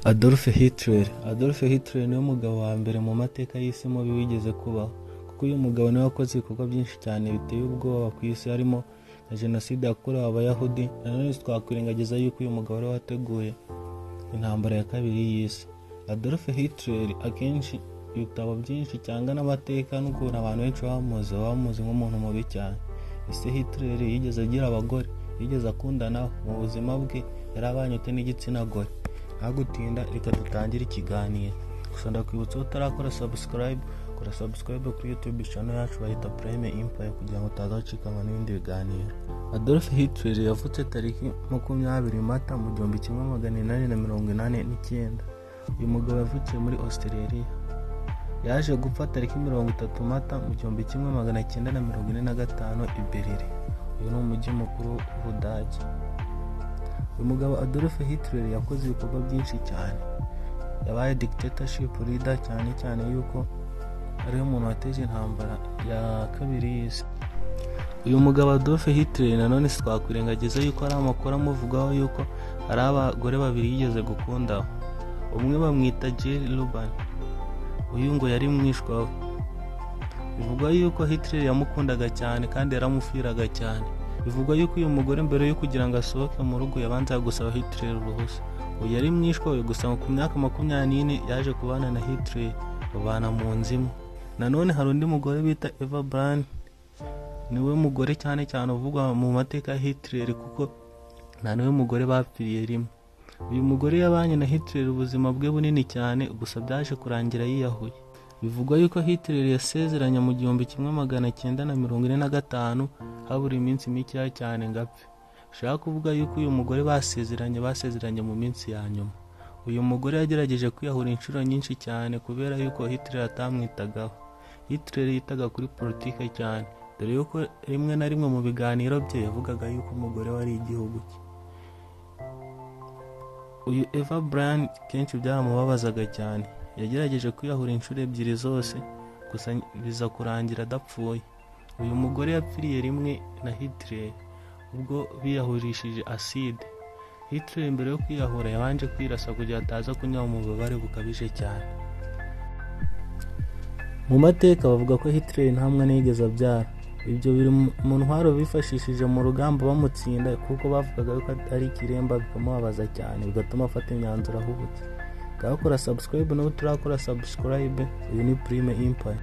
Adolf Hitler. Adolf Hitler niwe mugabo wa mbere mu mateka y'isi mubi wigeze kubaho, kuko uyu mugabo niwe wakoze ibikorwa byinshi cyane biteye ubwoba ku isi, harimo na jenoside yakorewe Abayahudi. Nanone twakwirengagiza yuko uyu mugabo ariwe wateguye intambara ya kabiri y'isi. Adolf Hitler akenshi ibitabo byinshi cyangwa n'amateka n'ukuntu abantu benshi bamuzi, bamuzi nk'umuntu mubi cyane. Ese Hitler yigeze agira abagore? Yigeze akundana mu buzima bwe? Yari abanye ute n'igitsina gore? Nta gutinda, reka dutangire ikiganiro. Gusa ndakwibutsa, utarakora subscribe, kora subscribe kuri YouTube channel yacu bayita Prime Empire, kugira ngo utazacikanwa n'ibindi biganiro. Adolf Hitler yavutse tariki 20 Mata mu 1889. Uyu mugabo yavukiye muri Australia. Yaje gupfa tariki 30 Mata mu 1945 i Berlin. Uyu ni umujyi mukuru w'Ubudage. Uyu mugabo Adolf Hitler yakoze ibikorwa byinshi cyane. Yabaye dictatorship leader, cyane cyane yuko ariwe muntu wateje intambara ya kabiri y'isi. Uyu mugabo Adolf Hitler nanone twakwirengagiza yuko hari amakuru amuvugaho yuko hari abagore babiri yigeze gukundaho. Umwe bamwita Jill Ruban, uyu ngo yari mwishwa we. Bivugwa yuko Hitler yamukundaga cyane kandi yaramufiraga cyane. Bivugwa yuko uyu mugore mbere yo kugira ngo asohoke mu rugo yabanzaga gusaba Hitler uruhushya. Uyu yari mwishwa we, gusa ngo ku myaka 24 yaje kubana na Hitler, babana mu nzu imwe. Nanone hari undi mugore bita Eva Braun, niwe mugore cyane cyane uvugwa mu mateka ya Hitler, kuko nta niwe mugore bapfiriye rimwe. Uyu mugore yabanye na Hitler ubuzima bwe bunini cyane, gusa byaje kurangira yiyahuye. Bivugwa yuko Hitler yasezeranye mu 1945, habura iminsi mikeya cyane ngo apfe. Bishaka kuvuga yuko uyu mugore basezeranye mu minsi ya nyuma. Uyu mugore yagerageje kwiyahura inshuro nyinshi cyane kubera yuko Hitler atamwitagaho. Hitler yitaga kuri politike cyane, dore yuko rimwe na rimwe mu biganiro bye yavugaga yuko umugore we ari igihugu cye. Uyu Eva Braun kenshi byaramubabazaga cyane. Yagerageje kwiyahura inshuro ebyiri zose, gusa biza kurangira adapfuye. Uyu mugore yapfiriye rimwe na Hitler ubwo biyahurishije acide. Hitler mbere yo kwiyahura yabanje kwirasa kugira ataza kunyura mu bubabare bukabije cyane. Mu mateka bavuga ko Hitler nta mwana yigeze abyara. Ibyo biri mu ntwaro bifashishije mu rugamba bamutsinda, kuko bavugaga ko ari ikiremba, bikamubabaza cyane, bigatuma afata imyanzuro ahubutse. Ngaho kora subscribe n'ubu turakora subscribe. Uyu ni Prime Empire.